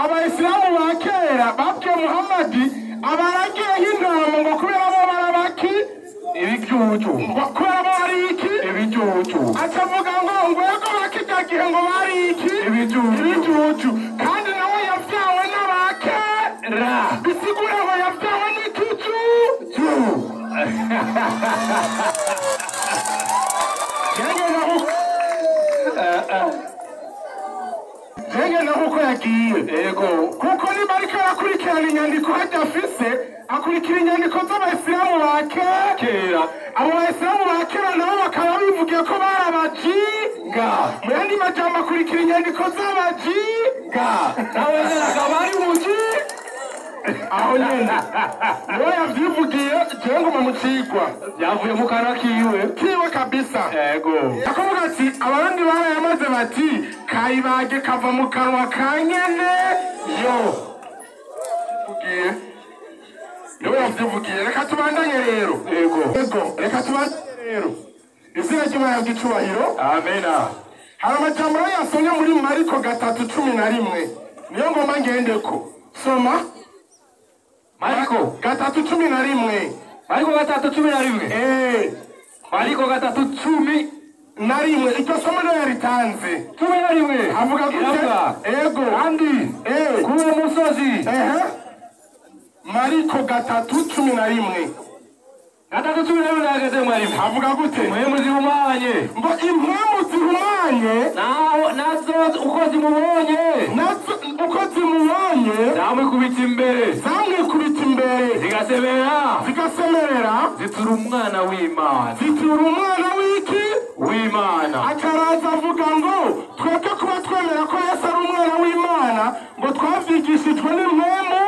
Abayisilamu ba kera babwiye Muhammadi abaragiye nk'intama ngo kubera bo barabaki ibijuju, ngo kubera bo bari iki ibijuju, acavuga ngo ngwego bakijya gihe ngo bari iki ibijuju, ibijuju, kandi nawe yavyawe n'abakera, bisigura ngo yavyawe n'ikijuju. Jenge naho yagiye Ego. Kuko niba ariko arakurikirana inyandiko hajya afise, akurikira inyandiko z'abayisilamu ba kera. Abo bayisilamu ba kera nabo bakaba bivugiye ko bari abajinga. Mu yandi majambo akurikira inyandiko z'abajinga, nawe nyene akaba ari muji aho nyene niwe yavyivugiye. Jewe nguma mu cigwa. Yavuye mu kanwa kiwe kiwe kabisa. Ego. Akavuga ati abarundi barayamaze bati kayibage kava mu kanwa ka nyene yo. Ugiye niwe yavyivugiye. Reka tubandanye rero. Ego. Ego, reka tubandanye rero. Izina ry'Imana ry'icubahiro. Amena. Hari amajambo rero yasomye muri Mariko 3:11, niyo ngoma ngendeko. Soma Mariko 3:11. Mariko 3:11. Mariko 3:11. Iryo somo niyo yaritanze. 11. Avuga gute? Ego. Kandi kuri uwo musozi. Mariko 3:11. 3:11 nageze mwarimu. Avuga gute? Impwemu zihumanye. Ngo impwemu zihumanye naho nazo uko zimubonye, nazo uko zimubonye zamwikubita imbere, zamwikubita imbere, zigasemerera, zigasemerera, zitura umwana w'Imana, zitura umwana w'iki? W'Imana. Akaraza avuga ngo twebwe kuba twemera ko Yesu ari umwana w'Imana ngo twavyigishijwe n'impwemu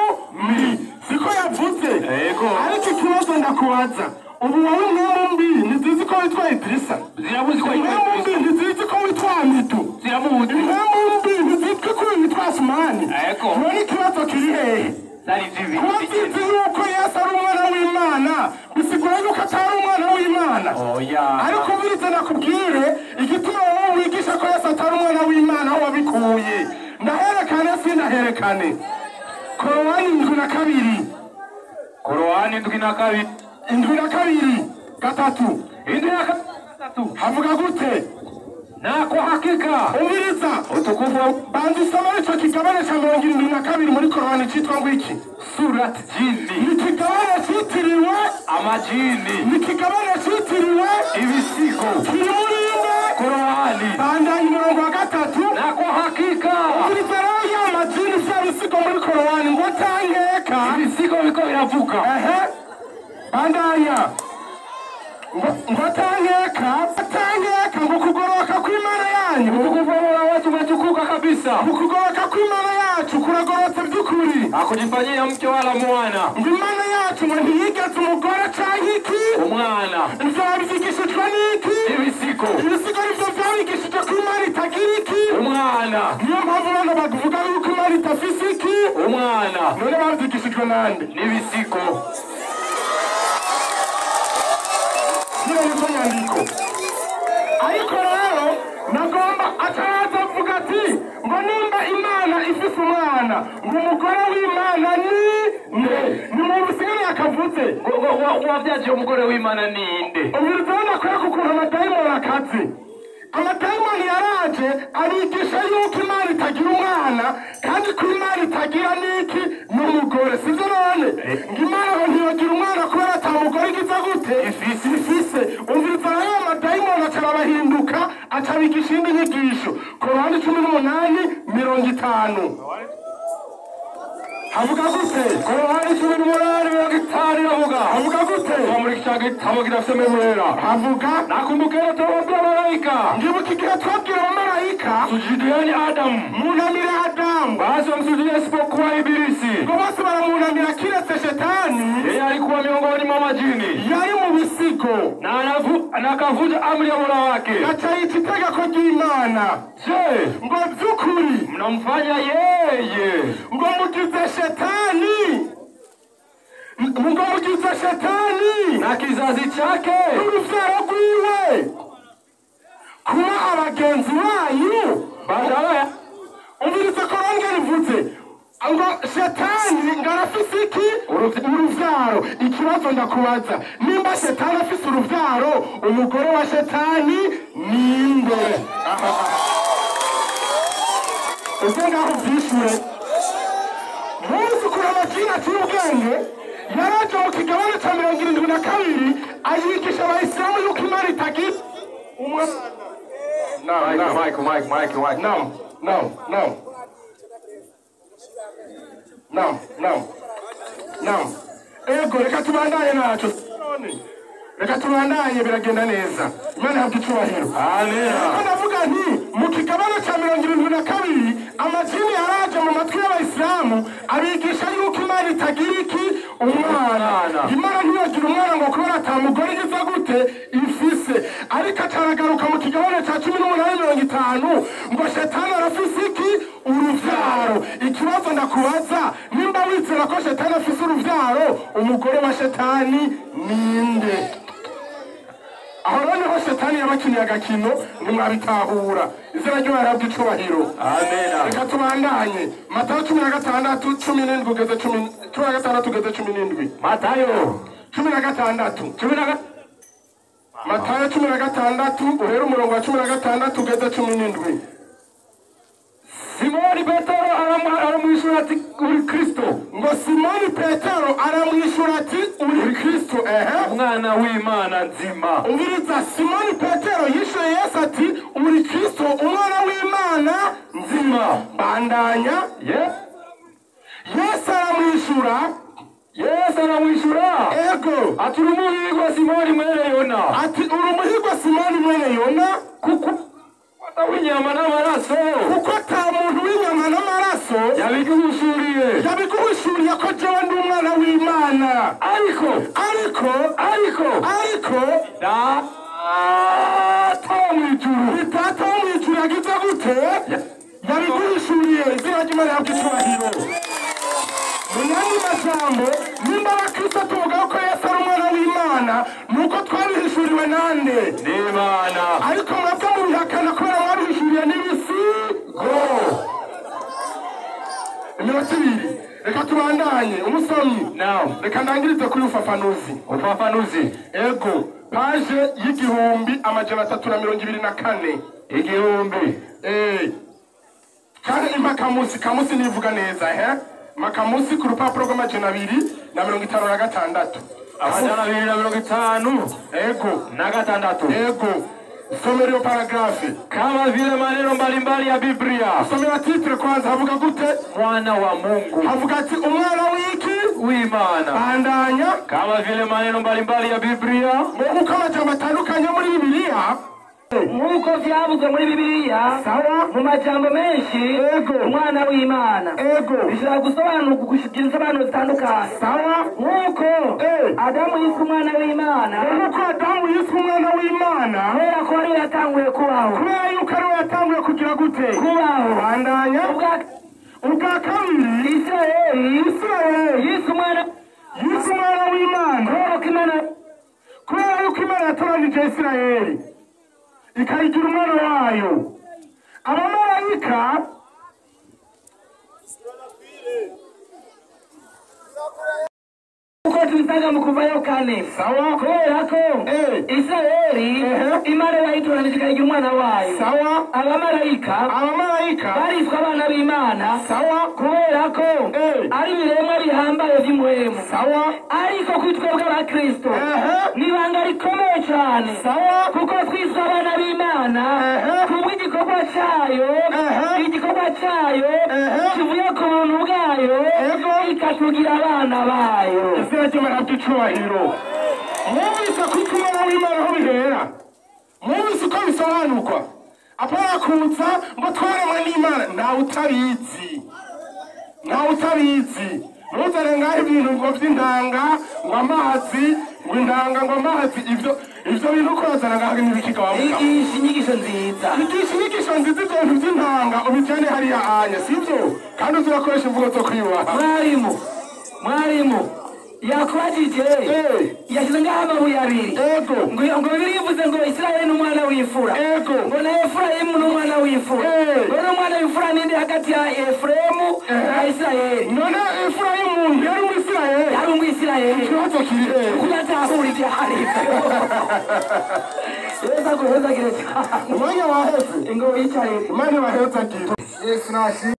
mbi, siko yavuze? Yego. Ariko ikibazo ndakubaza, ubu wowe impwemu mbi ntizizi ko witwa Idrisa? Ziramuzi ko Impwemu mbi ntizizi ko witwa Amidu? Ziramuzi. Impwemu mbi ntizizi ko witwa Asumani? Yego. None ikibazo kiri hehe? Zari zibiri. Kuba zizi yuko Yesu ari umwana w'Imana bisigura yuko atari umwana w'Imana? Oya. Ariko ubirize nakubwire igituma wowe wigisha ko Yesu atari umwana w'Imana aho wabikuye. Ndaherekane sindaherekane? Korowani 7:2. Korowani 7:2. 7:2, 3. 7:3. Havuga gute? Na kwa hakika Umviriza, utukufu banza usome ico kigabane ca 72 muri Korowani citwa ngo iki? Surat Jini. Ni ikigabane citiriwe amajini. Ni ikigabane citiriwe ibisigo. Kiri muri ine Korowani. Bandanya umurongo wa 3. Na kwa hakika Umviriza rero, ya majini vya bisigo muri Korowani ngo tangeka ibisigo biko biravuga. Ehe, bandanya ngo tangeka tangeka ngo kugoroka kw'Imana yanyu, utukufu wa Mola wetu umetukuka kabisa. Ukugoroka kw'Imana yacu kuragorotse by'ukuri. Hakujifanyia mke wala mwana. Ngo Imana yacu ngo ntiyigeze umugore canke iki? Umwana. Vyavyigishijwe n'iki? Ibisigo. Ibisigo nivyo vyabigishije ko Imana itagira iki? Umwana. Niyo mpamvu bano bavuga yuko Imana itafise iki? Umwana. None bavyigishijwe nande? N'ibisigo. Zino nizo nyandiko. Ariko rero nagomba ataraza avuga ati ngo nimba Imana ifise umwana ngo umugore w'Imana ni nde? Ni mu busigare yakavuze. Wavyaje umugore w'Imana ninde? Umviriza, nakwereka ukuntu amadayimoni akaze. Amadayimoni yaraje abigisha yuko Imana itagira umwana kandi ko Imana itagira n'iki? N'umugore, sivyo? None ngo Imana ngo ntiyogira umwana kubera ata mugore igize gute? Ifise. Ifise. Umviriza rero, amadayimoni acarabahinduka acabigisha indi nyigisho. Korowani 18:50 havuga gute? Korowani 18:50 iravuga. Havuga gute? Kuva muri cya gitabo kidafise memorera. Havuga Nakumbukeni tuwaambia malaika, ndibuka igihe twabwira abamarayika, sujudieni Adamu, munamire Adamu, basi wamsujudie isipokuwa Ibilisi. Ngo bose baramunamira kiretse Shetani. Yeye alikuwa miongoni mwa majini Yari mu bisigo. na akavunja amri ya Mola wake. Gaca yica itegeko ry'Imana. Je, Ngo by'ukuri mnamfanya yeye ngo mugize Shetani, ngo mugize Shetani na kizazi chake n'uruvyaro rwiwe kuba abagenzi banyu? Badala ya Umvirize ko rongera ivuze Ngo shetani ngo arafise iki? Uruvyaro. Ikibazo ndakubaza, nimba shetani afise uruvyaro, umugore wa shetani ninde? Ubwo ngaho vyishure. Muzi ukuntu amajini aciye ubwenge? Yaraje mu kigabane ca 72 ayigisha abayisilamu yuko Imana itagira umwana. Mike, Mike, Mike, Mike. Naam, naam, naam. Naam, naam. Naam. Ego, reka tubandanye naco. Reka tubandanye, biragenda neza. Imana ihabwe icubahiro. Amina. Ariko ndavuga nti mu kigabane ca 72 amajini yaraje mu matwi y'abayisilamu abigisha yuko Imana itagira iki? Umwana. Imana ntiyagira umwana ngo kubera ata mugore igize gute ifise. Ariko acaragaruka mu kigabane ca 18:50 ngo shetani arafise iki? Uruvyaro. Ikibazo ndakubaza, nimba wizera ko shetani afise uruvyaro, umugore wa shetani ninde? Aho rero niho shetani yabakiniye agakino, ntimwabitahura. Izina ryo yarabwa icubahiro. Amina. Reka tubandanye. Matayo 16 17 ugeze 16 ugeze 17. Matayo 16. 16. Matayo 16 uhera umurongo wa 16 ugeze 17. Simoni Petero aramwishura ati uri Kristo. Ngo Simoni Petero aramwishura ati uri Kristo. Ehe. Umwana w'Imana nzima. Umviriza, Simoni Petero yishuye Yesu ati uri Kristo umwana w'Imana nzima. Bandanya. Yesu aramwishura. Yesu aramwishura. Ego. Ati uri umuhigwa Simoni mwene Yona. Ati uri umuhigwa Simoni mwene Yona. Kuko w'inyama n'amaraso. Kuko ata muntu w'inyama n'amaraso yabiguhishuriye. Yabiguhishuriye ko jewe ndi umwana w'Imana. Ariko ariko ariko ariko Data wo mw'ijuru. Ni Data wo mw'ijuru yagize gute? Yabiguhishuriye. Izina ry'Imana rihabwe icubahiro. Mu yandi majambo, nimba abakristo tuvuga ko Yesu ari umwana w'Imana, nuko twabihishuriwe nande? N'Imana. Ariko mwebwe mubihakana kubera mwabihishuriye n'ibisigo. Iminota ibiri. Reka tubandanye. Umusomyi. Naam. Reka ndangirize kuri ufafanuzi. Ufafanuzi. Ego. Paje y'1324. 1000. Kandi impakamusi, kamusi nivuga neza, he? Makamusi ku rupapuro rw'256. 256. Ego. Na gatandatu. Ego. Somera iyo paragrafe. Kama vile maneno mbalimbali ya Biblia. Somera titre kwanza, havuga gute? Mwana wa Mungu. Havuga ati umwana w'iki? W'Imana. Bandanya. Kama vile maneno mbalimbali ya Biblia. Nk'uko amajambo atandukanye muri Bibiliya. Nk'uko vyavuzwe muri Bibiliya. Sawa. Mu majambo menshi. Ego. Umwana w'Imana. Ego. Bishobora gusobanurwa kugira insobanuro zitandukanye. Sawa. Nk'uko Adamu yiswe umwana w'Imana. Nk'uko Adamu yiswe umwana w'Imana. Kubera ko ariwe yatanguye kubaho. Kubera yuko ariwe yatanguye kugira gute? Kubaho. Bandanya. Ubwa kabiri. Isirayeli. Isirayeli. Yiswe umwana. Yiswe umwana w'Imana. Kubera ko Imana. Kubera yuko Imana yatoranije Isirayeli. Ikayigira umwana wayo. Abamarayika uko tubisanga mu Kuvayo 4. Sawa. Kubera ko Isirayeli Imana yayitoranije ikayigira umwana wayo. Sawa. Abamarayika abamarayika bariswe abana b'Imana. Sawa. Kubera ko ari ibiremwa bihambaye vy'umuhemu. Sawa. Ariko kuri twebwe abakristo ni ibanga rikomeye cyane. Sawa. Kuko twiswe abana b'Imana kubw'igikorwa cyayo, igikorwa cyayo kivuye ku buntu bwayo, ikatugira abana bayo. Izina ry'Imana rihabwe icubahiro. Mwumvise ko umwana w'Imana aho bihera? Mwumvise uko bisobanurwa? Apana kuza ngo twaremwe n'Imana, ntawe utabizi. Ntawe utabizi. Ntuzane ngaho ibintu ngo vy'intanga, ngo amazi, ngo intanga, ngo amazi, ivyo bintu uko bazana ngaho n'ibikiga wa mugabo. Igisha inyigisho nziza. Igisha inyigisho nziza, ivyo bintu vy'intanga ubijane hariya anya, sivyo? Kandi uzi urakoresha imvugo zo kwiyubaha. Mwarimu yakubajije yashyize ngaho amabuye abiri. Ego. Ngo Bibiliya ivuze ngo Isirayeli ni umwana w'imfura. Ego. Ngo na Efurayimu ni umwana w'imfura. Ngo n'umwana w'imfura ninde hagati ya Efuremu ya Isirayeli. None Efurayimu yari umwisirayeli? Yari umwisirayeli. Ikibazo kiri hehe? Kudatahura ibyo aribyo. Yesu aguhezagire cyane. Umwanya waheze. Ingo yicaye. Imana ibahezagire. Yesu nashimwe.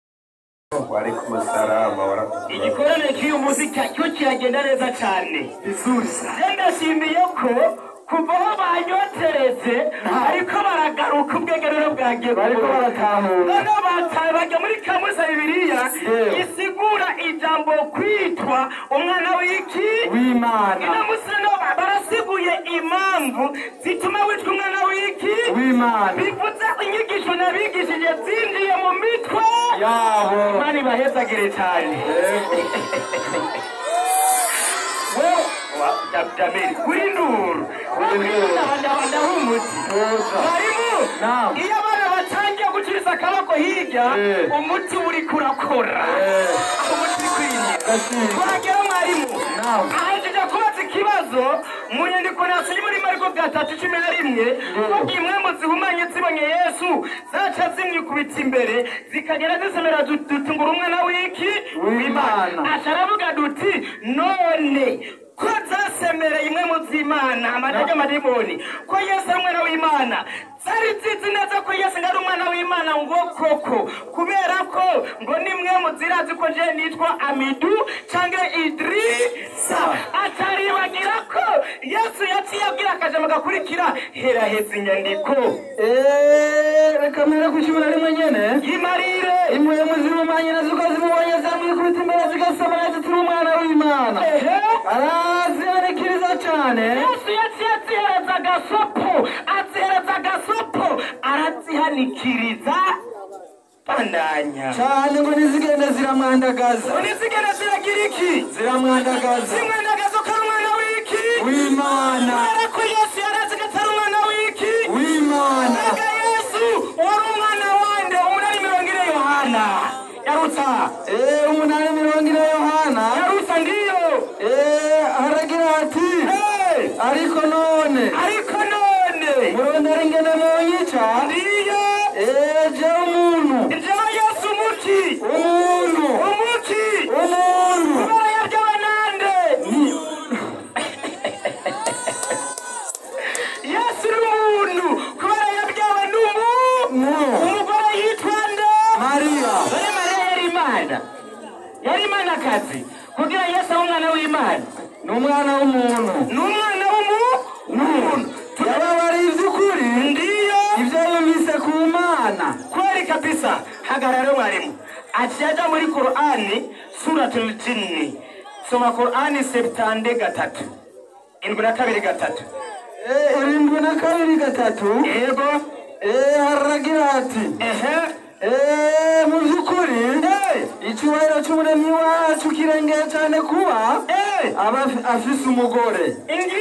Waalaikum salaam warahmatullahi. Igikorane cy'uyu munsi cyo kiragenda neza cyane. Vizuri sana. Ndashimiye ko kuva aho banyoteretse ariko baragaruka ubwenge rero bwagiye Bariko baratahura. Noneho bataye bajya muri kamusa Bibiliya isigura ijambo kwitwa umwana w'iki? W'Imana. Ino munsi noneho barasiguye impamvu zituma witwa umwana w'iki? W'Imana. Bivuze inyigisho nabigishije zinjiye mu mitwe yabo. Imana ibahezagire cyane. Kuri nduru ndahumuti mwarimu, iyo abana batangiye guciriza akaboko hirya umuti uri kurakora, umuti uri kwinjira. Twagera mwarimu ahejeje kubaza ikibazo mu nyandiko nasomye muri Mariko 3:11 ko imwe mu zihumanye zibonye Yesu zaca zimwikubita imbere zikagera zisomera dutungura umwana w'iki? W'Imana. Aca aravuga duti none ko zasemereye imwe mu z'Imana amadage amadimoni ko Yesu ari umwana w'Imana, zari zizi neza ko Yesu ari umwana w'Imana ngo koko, kubera ko ngo nimwe mu zirazi ko je nitwa Amidu canke Idrisa. Ataribagira ko Yesu yaciye abwira akajambo gakurikira heraheza inyandiko. Reka mpere ku 11 nyene. Yimarire. Imwe mu zihumanye nazo uko zimubonye zamwikubita imbere zigasomera ziti uri umwana w'Imana. Arazihanikiriza cyane. Yesu yaciye azihereza agasopo, azihereza agasopo, arazihanikiriza. Bandanya cyane ngo nizigende ziramwandagaza. Ngo nizigende ziragira iki? Ziramwandagaza. Zimwandagaza ko ari umwana w'iki? W'Imana. Kubera ko Yesu yarazi ko atari umwana w'iki? W'Imana. Mbega Yesu wari umwana wande? 8:40 Yohana. Yarutsa. 8:40 Yohana. Yarutsa ndiyo. Aragira ati ariko none. Ariko none. Murondera ingene munyica. Ndiyo. Jewe umuntu. Jewe Yesu umuki. Umuntu. Umuki. Umuntu. Kubera yabyawe nande? Yesu ni umuntu. Kubera yabyawe n'umuntu. Umugore yitwa nde? Mariya. Dore Mariya yari Imana. Yari Imanakazi. Kugira Yesu abe umwana w'Imana. Ni umwana w'umuntu. Ni umwana w'umuntu. Yababariye iby'ukuri. Ndiyo. Ibyo yumvise ku Mana. Kweli kabisa. Hagarara mwalimu. Aciye aja muri Qur'ani suratul Jinni. Soma Qur'ani 73. 72 3. 72 3. Yego. Haragira ati mu by'ukuri icyubahiro cy'umuremyi wacu kirengeye cyane kuba aba afise umugore.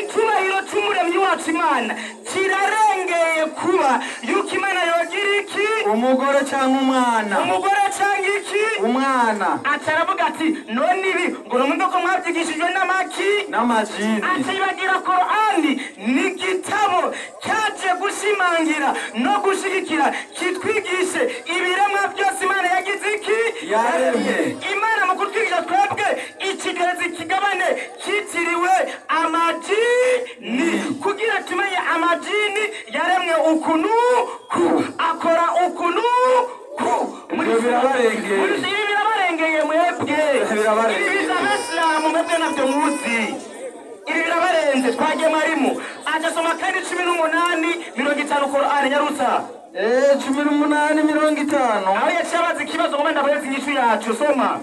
Icyubahiro cy'umuremyi wacu Imana kirarengeye kuba yuko Imana yogira iki? Umugore cyangwa umwana. Umugore cyangwa iki? Umwana. Ataravuga ati none ibi ngo numve ko mwabyigishijwe n'amaki? N'amajini. Atibagira Qur'ani ni igitabo cyaje gushimangira no gushigikira kitwigishe ibiremwa byose Imana yagize iki? Yaremye. Imana mu kutwigisha twebwe ikigerezi ikigabane kitiriwe amajini kugira tumenye amajini yaremwe ukunu ku akora ukunu ku. Ibyo birabarengeye. Ibi birabarengeye mwebwe. Birabarengeye. Ibi bizabesilamu mwebwe nabyo muzi. Ibi birabarenze. Twagiye mwarimu ajasoma kandi 18:50 Qur'ani nyarutsa. 18:50. Aho yaciye abaza ikibazo ngo ndabareze inyishu yacu. Soma.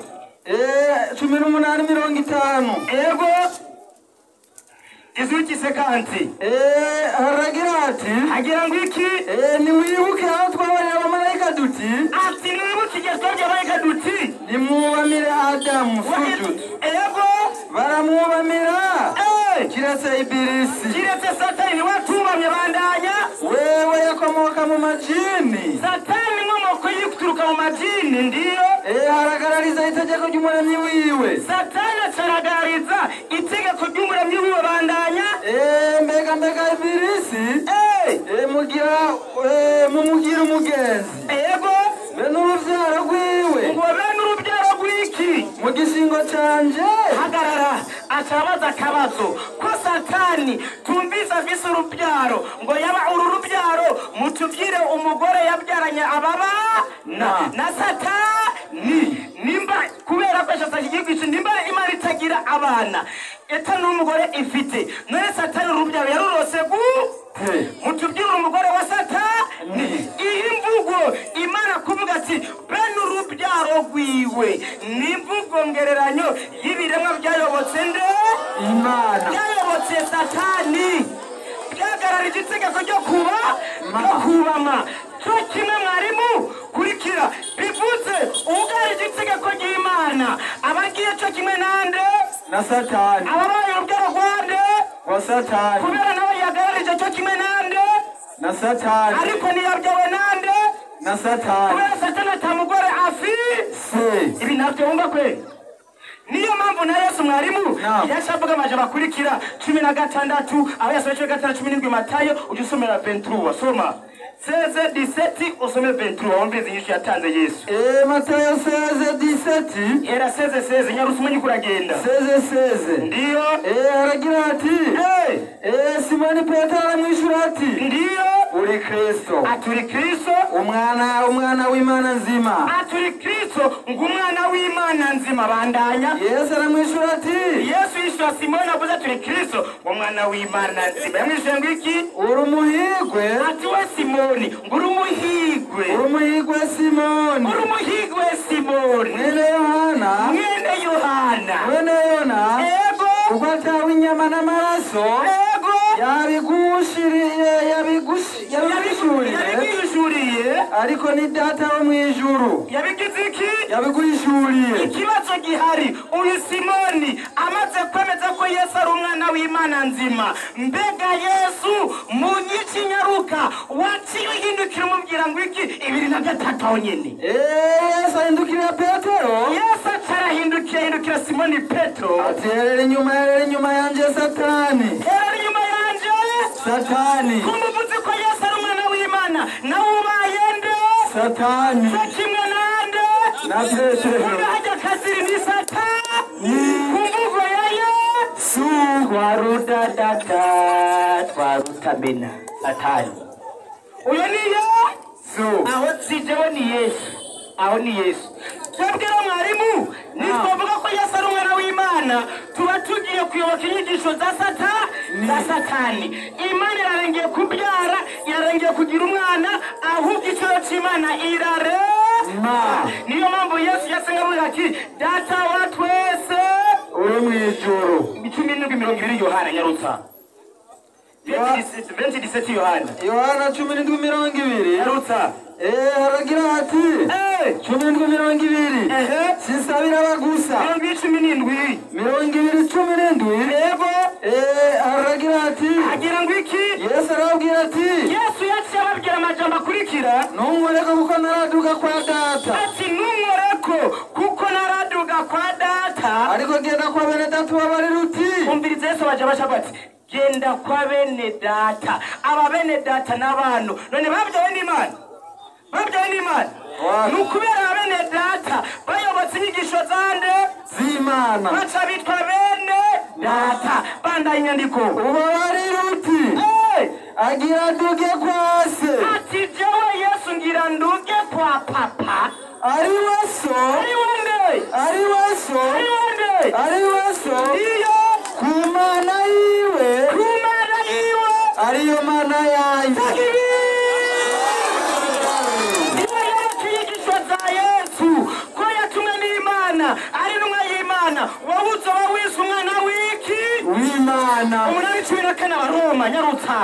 18:50. Ego. Izuki sekanti. Haragira ati agira ngo iki? Niwibuke aho twabarira abamarayika duti. Ati niwibuke igihe twabwiye abamarayika duti nimwubamire Adamu sujud. Ego. Baramwubamira. Kiretse Ibilisi. Kiretse Satani niwe atubamye. Bandanya. Wewe yakomoka mu majini. Satani inkomoko y'ikuturuka mu majini ndiyo. Haragarariza itegeko ry'umuremyi wiwe. Satani acaragarariza itegeko ry'umuremyi wiwe. Bandanya. Mbega mbega Ibilisi. Mugira mumugira umugenzi. Ego. Be n'urubyaro rwiwe. Ngo be n'urubyaro Mu gishingo canje. Hagarara, acabaza akabazo ko Satani tumvise afise urubyaro, ngo yaba uru rubyaro mutubwire umugore yabyaranye ababa na Satani. Nimba kubera ko igihugu, nimba Imana itagira abana eta n'umugore ifite, none Satani urubyaro yarurose gu mutubwire umugore wa Satani. Iyi mvugo Imana kuvuga ati bene urubyaro rwiwe ni imvugo ngereranyo y'ibiremwa byayobotse nde? Imana. Byayobotse Satani, byagararije itegeko ryo kuba ryo kubama. Cyo kimwe mwarimu kurikira bivuze ugarije itegeko ry'Imana abagiye cyo kimwe nande? Na Satani. Ababaye urubyaro rwande? Wa Satani. Kubera nawe yagararije cyo kimwe nande? Na Satani. Ariko ntiyabyawe nande? Na Satani. Kubera Satani atamugore afise. Ibi ntabyo wumva kwe? Niyo mpamvu na Yesu mwarimu yacavuga amajambo akurikira 16 aho yasomye 16 17 Matayo, ujye usomera 23 soma 16 17 usome 23 wumve inyishu yatanze Yesu. Matayo 16 17 era 16 16 nyarusi umenye kuragenda 16 16 ndiyo. Aragira ati Simoni Petero aramwishura ati ndiyo uri Kristo. Aturi Kristo umwana w'Imana nzima. Aturi Kristo ngo umwana w'Imana nzima. Bandanya. Yesu aramwishura ati Yesu yishura Simoni avuze aturi Kristo umwana w'Imana nzima. Yamwishuye ngo iki? Uri umuhigwe. Ati we Simoni ngo uri umuhigwe. Uri umuhigwe Simoni. Uri umuhigwe Simoni. Mwene Yohana. Mwene Yohana. Mwene Yona. Ego. Kuko atawe inyama n'amaraso. Ego. Yabigushiriye yabigushuriye ariko ni Data wo mu ijuru. Yabigize iki? Yabigushuriye. Ikibazo gihari, uyu Simoni amaze kwemeza ko Yesu ari umwana w'Imana nzima, mbega Yesu mu nyikinyaruka waciye uhindukira umubwira ngo iki? 23 aho nyene. Yesu ahindukira Petero. Yesu acarahindukira ahindukira Simoni Petero ati herera inyuma yanje Satani. Herera inyuma yanje Satani. Kumuvuze ko Yesu ari umwana w'Imana nawe ubaye nde? Satani. Kimwe nande? Na Petero. Hajya kaziri ni Satani. Kumvugo ya Yesu twarudadada twarutamena Satani. Uyo ni Yesu. Aho sijewe ni Yesu. Aho ni Yesu. Twebwira mwarimu nitwavuga ko Yesu ari umwana w'Imana tuba tugiye kuyoboka inyigisho za Satani. Imana irarengeye kubyara, irarengeye kugira umwana, ahubwo icyo cy'Imana irarema. Niyo mpamvu Yesu yasenga avuga ati Data wa twese uri mu ijuru. 17:20 Yohana nyarutsa. 27 Yohana. Yohana 17:20 nyarutsa. Aragira ati 17:20 sinsabira abagusa 17. 20:17 yego. Aragira ati agira ngo iki? Yesu arababwira ati Yesu yaciye ababwira amajambo akurikira ntunkoreko kuko naraduga kwa Data. Ati ntunkoreko kuko naraduga kwa Data, ariko genda kwa bene Data ubabarire uti. Umviriza Yesu baje bashaka ati genda kwa bene Data. Aba bene Data n'abantu none babyawe n'Imana. Babyawe n'Imana. Ni ukubera bene Data bayobotse inyigisho zande z'Imana baca bitwa bene Data. Bandaye inyandiko ubabarire uti agira nduge kwa se. Ati jewe Yesu ngira nduge kwa papa ari we so. Ari we nde? Ari we so. Ari we nde? Ari we so. Iyo ku Mana yiwe. Ku Mana yiwe ariyo Mana yanjye. Ko yatumwe n'Imana ari n'umwe y'Imana wowe uzoba wise umwana w'iki? W'Imana. 8:14 Abaroma nyarutsa.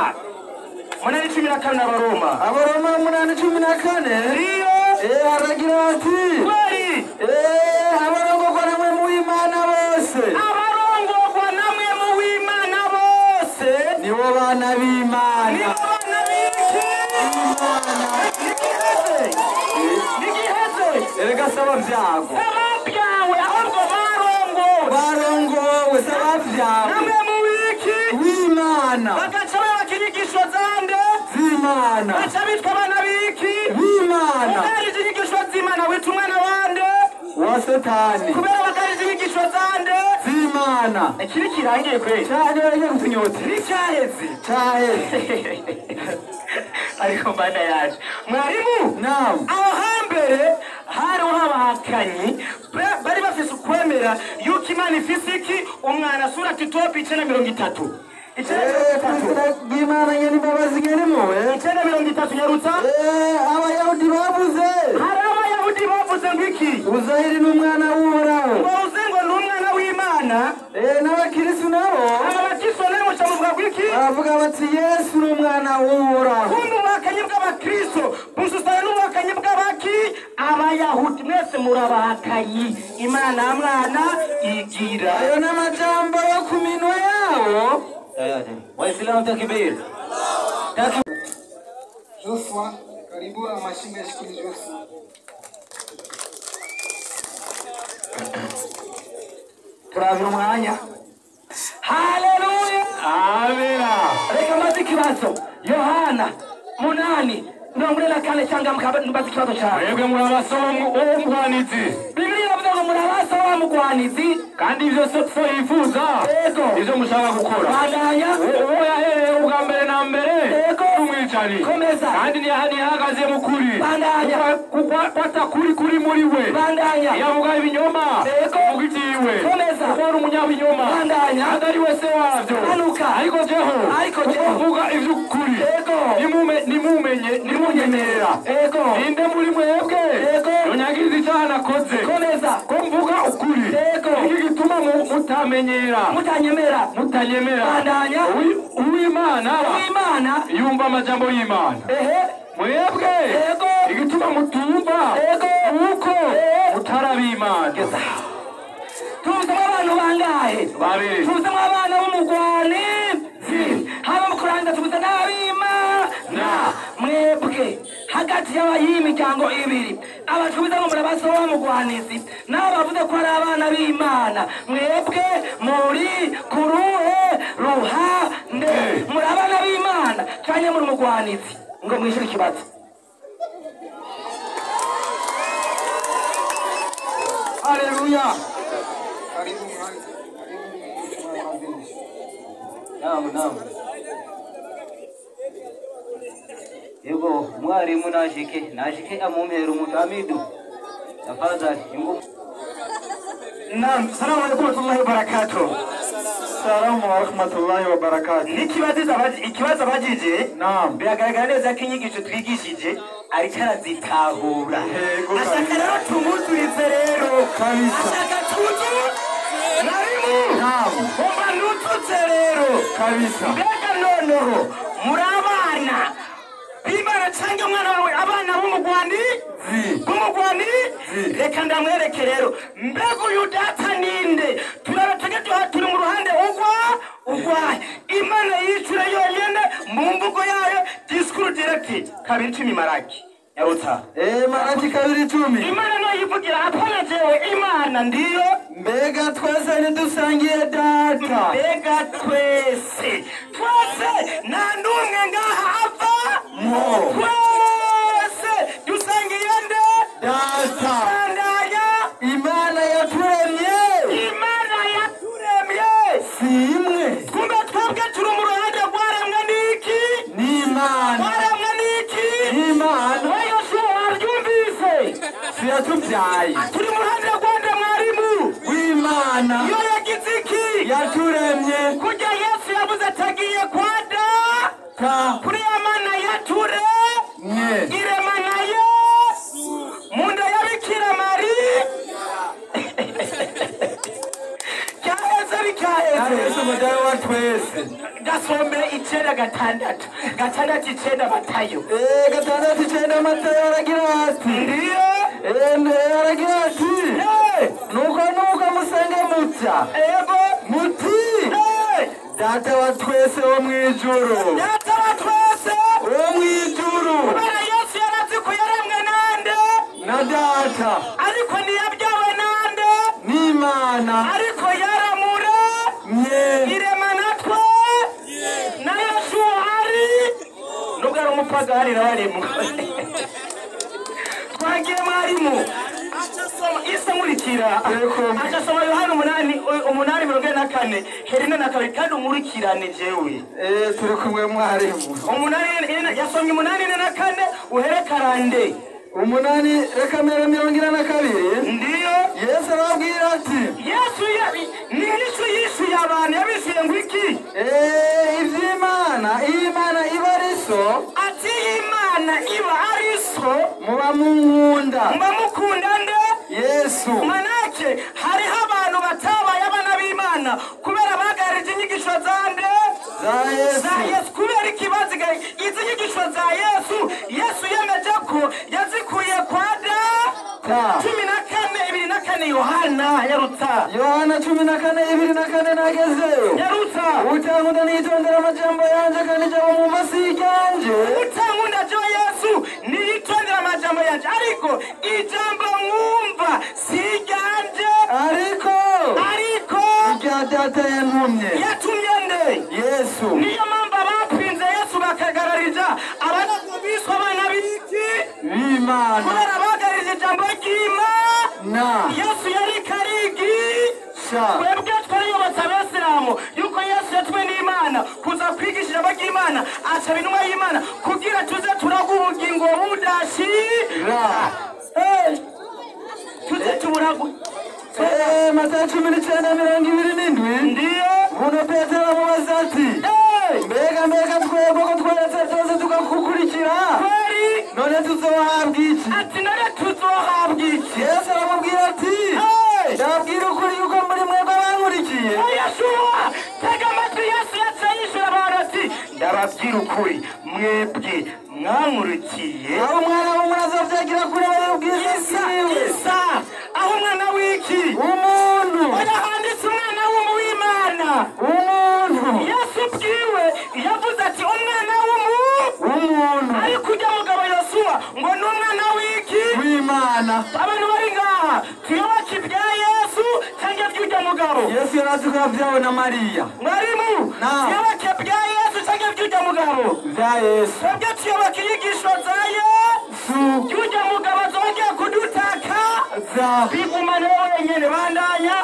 8:14 Abaroma. Abaroma 8:14 ndiyo. Aragira ati kweli abarongorwa namwe mu Imana bose. Abarongorwa namwe mu Imana bose nibo bana b'Imana. Nibo bana b'iki? Imana. Nigiheze. Erega saba byago. Saba byawe ahubwo barongowe. Barongowe saba byawe. Namwe mu wiki w'Imana. Bagaca bayoboka inyigisho zande z'Imana. Baca bitwa abana b'iki? B'Imana. Ugarije inyigisho z'Imana wita umwana wande? Wa Satani. Kubera bagarije inyigisho zande z'Imana. Ikiri kirangiye kweli Cyane baragiye kutunyotera. N'icyaheze Cyaheze. Ariko mana yaje mwarimu. Naam. Aho hambere hariho abahakanyi bari bafise ukwemera yuko Imana ifise iki umwana. Surati Tobi 9:30. 9:30. Bw'Imana nyene imbabazi nyene impuhwe. 9:30 nyarutsa. Abayahudi bavuze. Hari abayahudi bavuze ngo iki? Uzayiri ni umwana w'Uhoraho. Ngo uze ngo ni umwana w'Imana. N'abakristu nabo. Abakristo nabo muca muvuga ngo iki? Baravuga bati Yesu ni umwana w'Uhoraho. Kumbe ubuhakanyi bw'abakristo bususana n'ubuhakanyi bw'abaki abayahudi. Mwese murabahakanyi. Imana mwana igira. Ayo ni amajambo yo ku minwe yabo. Waislamu takbir. Joshua, karibu amashimwe yashikiri Joshua. Turavira umwanya. Haleluya. Amina. Reka mbaze ikibazo. Yohana 8:44 cyangwa mbaze ikibazo cyawe. Mwebwe muri abasoma w'umugwanizi. Bibiliya iravuga ngo muri abasoma w'umugwanizi. Kandi ivyo so yifuza. Yego. Ivyo mushaka gukora. Bandanya. Uwo yahereye ubwa mbere na mbere. Yego. Umwicanyi. Komeza. Kandi ntihagaze mu kuri. Bandanya. Kuko atakuri kuri muri we. Bandanya. Yavuga ibinyoma. Yego. Avuga ibyiwe. Komeza. Kuko ari umunyabinyoma. Bandanya. Kandi ari we se wavyo. Manuka. Ariko jeho. Ariko jeho. Uvuga ivy'ukuri. Yego. Nimumenye nimunyemerera. Yego. Ninde muri mwebwe. Yego. Yonyagiriza icyaha nakoze. Komeza. Ko mvuga ukuri. Yego. Iki gituma mutamenyera. Mutanyemera. Mutanyemera. Bandanya. Uwimana. Uwimana. Yumva amajambo y'Imana. Ehe. Mwebwe. Yego. Igituma mutumva. Yego. Uko mutarabimana. Tuzemo abantu bangahe? Babiri. Tuzemo abana b'umugwanizi. Haba mu kurangiza tubuze n'abimana. Mwebwe hagati y'imiryango ibiri abatubiza ngo murabasoma mugwanizi n'abavuze ko ari abana b'Imana, mwebwe muri kuruhe ruhande? Muri abana b'Imana cyane muri mugwanizi? Ngo mwishyure ikibazo. Haleluya. Karibu mwalimu. Karibu mwalimu. Naam, naam. Yego mwarimu nashike amumpera umutamidu. Tafadhali ingu. Naam, salamu alaykum wa rahmatullahi wa barakatuh. Salamu wa rahmatullahi wa barakatuh. Ikibazo abajije. Naam. Biragaragara neza ko inyigisho twigishije ariko arazitahura. Ashaka rero tumuzurize rero. Kabisa. Ashaka tuzu. Mwarimu. Naam. Umva nututse rero. Kabisa. Mbega noneho muri abana b'Imana cyangwa umwana wawe abana b'umugwani? B'umugwani? Reka ndamwereke rero. Mbega uyu data ninde? Turabatege turi mu ruhande ugwa. Imana yicura yonyene mu mvugo yayo discours direct 2:10 Maraki. Yarutsa. Maraki 2:10. Imana no yivugira hapana jewe Imana ndiyo. Mbega twese ntidusangiye data. Mbega twese. Twese nta n'umwe ngaha ava. Mo. Twese dusangiye nde? Data. Bandanya. Imana yaturemye. Imana yaturemye. Si imwe. Kumbe twebwe turi mu ruhande rwaremwe n'iki? N'Imana. Rwaremwe n'iki? N'Imana. We Yosuwa waryumvise. Si yatubyaye. Turi mu ruhande rwande mwarimu. W'Imana. Iyo yagize iki? Yaturemye. Kujya Yesu yavuze atagiye kwa data. Kuri ya mana yature. Irema na Yesu. Mu nda ya Bikira Mariya. Cyaheze bikaheze. Yesu mudawe wa twese. Gasome 9:6. 6:9 Matayo. 6:9 Matayo aragira ati. Ndiyo. Aragira ati. Nuko musenge mutya. Ego. Muti. Data wa twese wo mwijuru. Data wa twese wo mwijuru. Kubera Yesu yarazi ko yaremwe nande? Na data. Ariko ntiyabyawe nande? N'Imana. Ariko yaramure. Irema natwe. Na Yesu ari. Nubwo ari umupagani nawe arimo. Twagiye mwarimu. Aca soma. Nkurikira. Acasoma Yohana 8:8-44 herina na kabiri kandi umurikirane jewe. Turi kumwe mwarimu. 8 yasomye 8:44 uhere karande. 8 reka 42. Ndiyo. Yesu arababwira ati Yesu ni Yesu yishuye abantu yabishuye ngo iki? Ivy'Imana, Imana iba ari so. Ati Imana iba ari so. Muba munkunda. Muba mukunda nde? Yesu. Manake hariho abantu batabaye abana b'Imana kubera bagarije inyigisho za nde? Za Yesu. Za Yesu. Kubera ikibazigaye izi nyigisho za Yesu, Yesu yemeje ko yazikuye kwa da 14:24 Yohana yarutsa. Yohana 14:24 nagezeyo. Yarutsa. Utankunda nitondera amajambo yanje kandi ijambo mwumva si iryanje. Utankunda jo Yesu nitondera amajambo yanje ariko ijambo mwumva si iryanje. Ariko irya Data yantumye. Yatumye nde? Yesu. Niyo mpamvu abapinze Yesu bakagararija abana biswa abana b'iki? B'Imana. Kubera bagararije ijambo ry'Imana. Yesu yari karigisha. Twebwe twariyobotse Abisilamu yuko Yesu yatumwe n'Imana kuza kwigisha ijambo ry'Imana acaba intumwa y'Imana kugira tuze turaga ubugingo budashira. Tuze tuburagu. Matayo 19:27. Ndiyo. Buno Petero amubaza ati mbega twebwe ko tweretse byose tukagukurikira kweri none tuzohabwa iki? Ati none tuzohabwa iki? Yesu aramubwira ati ndababwira ukuri yuko muri mwebwe abankurikiye. Yeshuwa tega amatwi. Yesu yaciye yishura abantu ati ndababwira ukuri mwebwe mwankurikiye aho umwana w'umuntu azovyagira kuri y'ubwiza bwiwe. Isa aho umwana w'iki? Umuntu. Oya handitse umwana w'Imana. Umuntu. Yesu bwiwe yavuze ati umwana w'umuntu. Ariko ujya mugabo Yosuwa ngo ni umwana w'iki? W'Imana. Abantu bari ngaha tuyoboke ibya Yesu cyangwa iby'ujya mugabo? Yesu yarazi ko yavyawe na Mariya. Mwarimu tuyoboke ibya Yesu cyangwa iby'ujya mugabo? Bya Yesu. Twebwe tuyoboke inyigisho za Yesu. Iby'ujya mugabo zongeye kudutaka bigumane wenyene. Bandanya.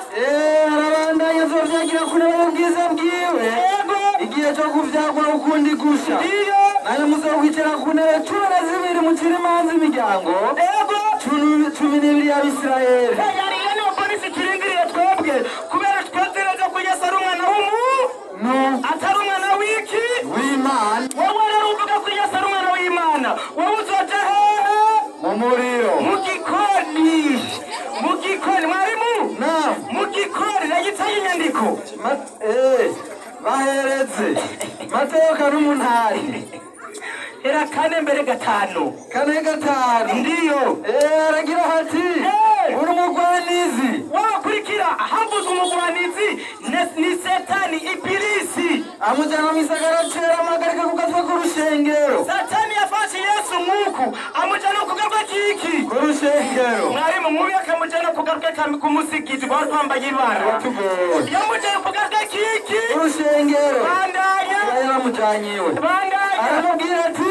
Arabandanya azovyagira kuri ubwiza bwiwe. Yego. Igihe cyo kuvyagwa ukundi gusha. Ndiyo. Nanyu muzokwicara ku ntebe 12 mukiri imanza imiryango. Yego. 12 y'Abisirayeli. Yari niyo polisi turindiriye twebwe kubera twazireze ko Yesu ari umwana w'umuntu atari umwana w'iki? W'Imana. Wowe rero uvuga ko Yesu ari umwana w'Imana wowe uzoja hehe? Mu muriro. Mu gikoni. Mu gikoni mwarimu. Naam. Mu gikoni nagitaye inyandiko. Bahereze Mateyo 8. Era 4:5. 4:5. Ndiyo. Aragira hati uri umugwanizi. Wakurikira havuzwe umugwanizi ni Satani Ibilisi. Amujyana mu gisagara cera amuhagarika ku gatwe k'urushengero. Satani yafashe Yesu nk'uku amujyana ku gatwe k'iki? K'urushengero. Mwarimu mubi akamujyana ku gatwe k'umusigiti wari wambaye ibara. Yamujyanye ku gatwe k'iki? K'urushengero. Bandanya. Yaramujyanye iwe. Bandanya. Aramubwira ati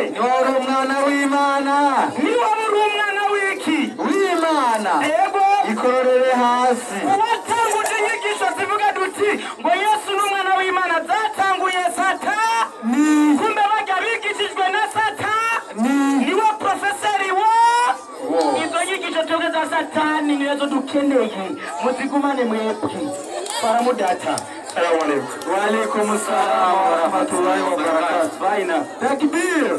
niba uri umwana w'Imana. Niba uri umwana w'iki? W'Imana. Yego. Ikororere hasi. Uwatanguje inyigisho zivuga duti ngo Yesu ni umwana w'Imana zatanguye Satani. Kumbe bajya bigishijwe na Satani. Niwe profeseri wa izo nyigisho twebwe za Satani nizo dukeneye. Muzigumane mwebwe. Baramudata. Salamu alaikum. Wa alaikum salam wa rahmatullahi wa barakatuh. Baina. Takbir.